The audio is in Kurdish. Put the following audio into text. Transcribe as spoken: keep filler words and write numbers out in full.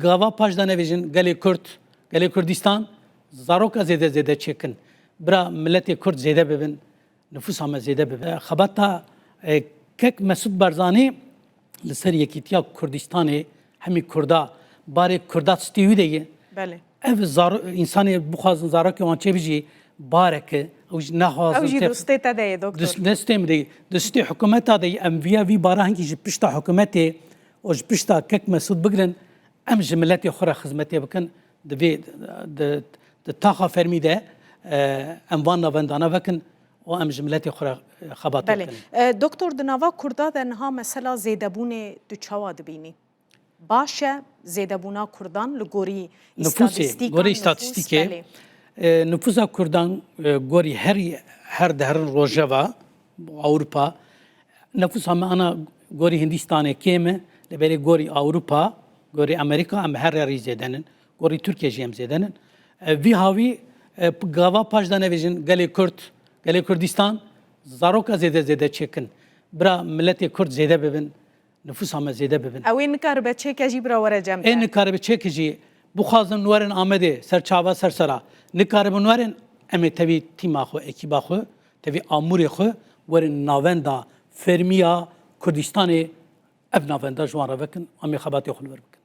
Gava paş de nevêjin gelê Kurd, gelê Kurdistan, zaroka zêde zêde çêkin. Bira miletê Kurd zêde bibin, nifûsa me zêde bibe. Xebata e, kek Mesûd Barzanî li ser yekîtiya Kurdistanê, hemî Kurda, barê Kurda stê wî de ye. Belê. Ev zar, însanê bixwazin zarokê wan çêbijî, bareke, ew jî nexwazin. Ew jî dustê te de ye, doktor. Dustê min de ye. Dustê hikûmeta de ye. Em viya vî bara hinkî ji pişta hikûmetê û ji pişta kek Mesûd bigirin, em ji miletê xwe re xizmetê bikin, di vê, di, di taxa fermî de e, em van navendana vekin û em ji miletê xwe re, e, xebatê Belê. bikin. E, doktor, di nava Kurda de niha mesela zêdebûnê tu çawa dibînî? Baş e zêdebûna Kurdan li gorî Nifûsê, îstatîstîkan, gorî nifûs, îstatîstîkê, belê. e, nifûsa Kurdan, e, gorî herî, her diherin rojeva, Ewropa, nifûsa me ana gorî Hindistanê kêm e, lê belê gorî Ewropa, gorî Amerîka em her yerî zêdenin, gorî Tirkiye jî em zêdenin. E, vî hawî, e, gava paş de nevêjin gelê Kurd, gelê Kurdistan, zaroka zêde zêde çêkin. Bira miletê Kurd zêde bibin, nifûsa me zêde bibin. Ew ê nikaribe çêke jî bira were cem Ê te. Nikaribe çêke jî, bixwazin werin Amedê, ser çava ser sera. Nikaribin werin, em ê tevî tîma xwe, ekîba xwe, tevî amûrê xwe, werin navenda fermiya Kurdistanê, ev navenda ji wan re vekin, em ê xebatê xwe li wir bikin.